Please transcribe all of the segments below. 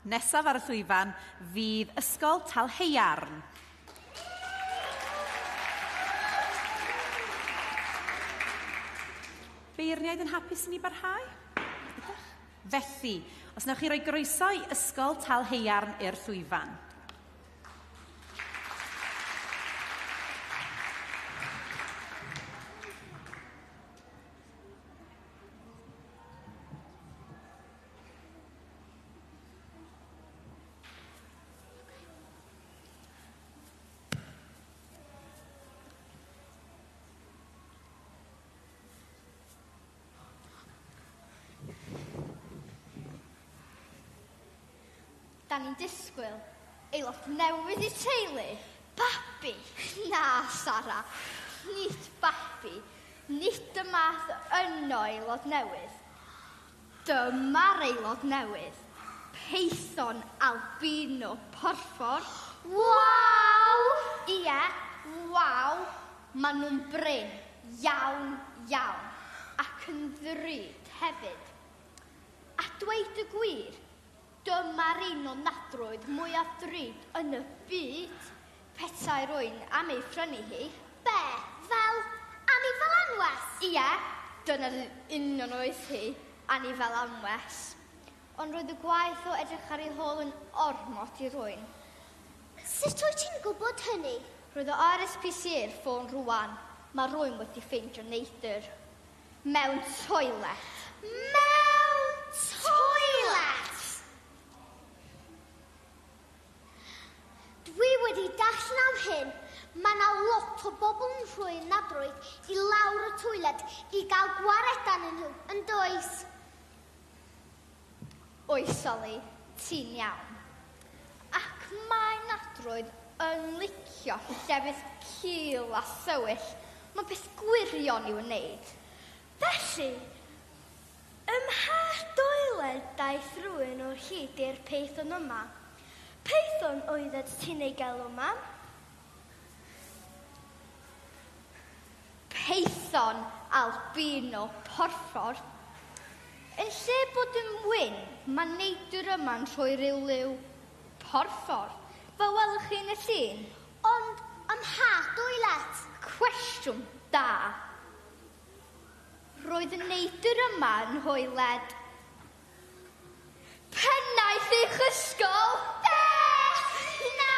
Nesaf ar y llwyfan fydd Ysgol Talhaiarn. Beirniaid yn hapus i ni barhau? Ydych? Felly, os newch chi roi groeso i Ysgol Talhaiarn i'r llwyfan. Da ni'n disgwyl aelod newydd i'r teulu. Babi? Na, Sara. Nid babi. Nid y math yno aelod newydd. Dyma'r aelod newydd. Peithon albino porffor. Waw! Ie, waw. Maen nhw'n brin. Iawn, iawn. Ac yn ddrud hefyd. A dweud y gwir, dyma'r un o nadroedd mwyaf drud yn y byd. Petai rwy'n am ei phrynu hi. Be? Fel anifail anwes? Ie, dyna'r union oedd hi, anifail anwes. Ond roedd y gwaith o edrych ar ei hôl yn ormod i rwy'n. Sut wyt ti'n gwybod hynny? Roedd y RSPCA ar ffôn rwan. Mae rwy'n wedi ffeindio neidr. Mewn toilet. Mewn toilet! Dwi wedi darllen am hyn. Mae yna lot o bobl yn rhoi nadroedd i lawr y toilet i gael gwared arnyn nhw, yn does? Oes, Oli, ti'n iawn. Ac mae nadroedd yn licio llefydd cul a thywyll. Mae'n peth gwirion i'w wneud. Felly, ym mha doiled daeth rhywun o hyd i'r peithon yma? Peithon oeddet ti'n ei galw, mam? Peithon albino porffor. Yn lle bod yn wyn, mae neidr yma'n rhoi rhyw liw porffor. Fel welwch chi yn y llun. Ond ym mha doilet? Cwestiwn da. Roedd y neidr yma yn nhoiled pennaeth eich ysgol. Be? Na!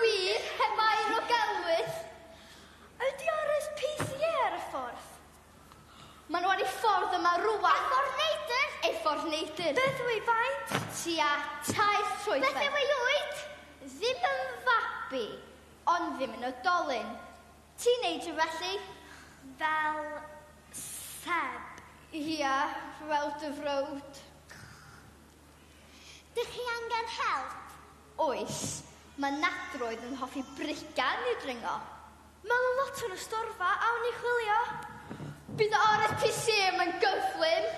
Wir, heb air o gelwydd. Ydy RSPCA ar y ffordd? Maen nhw ar eu ffordd yma rwan. Efo'r neidr? Efo'r neidr. Beth yw ei faint? Tua 3 troedfedd. Beth yw ei oed? Ddim yn fabi, ond ddim yn oedolyn. Teenager felly? Fel Seb. Ia, fel dy frawd. Dych chi angen help? Oes, mae nadroedd yn hoffi brigan i dringo. Mae yna lot yn y storfa, awn ni chwilio. Bydd y RSPCA yma'n gyflym.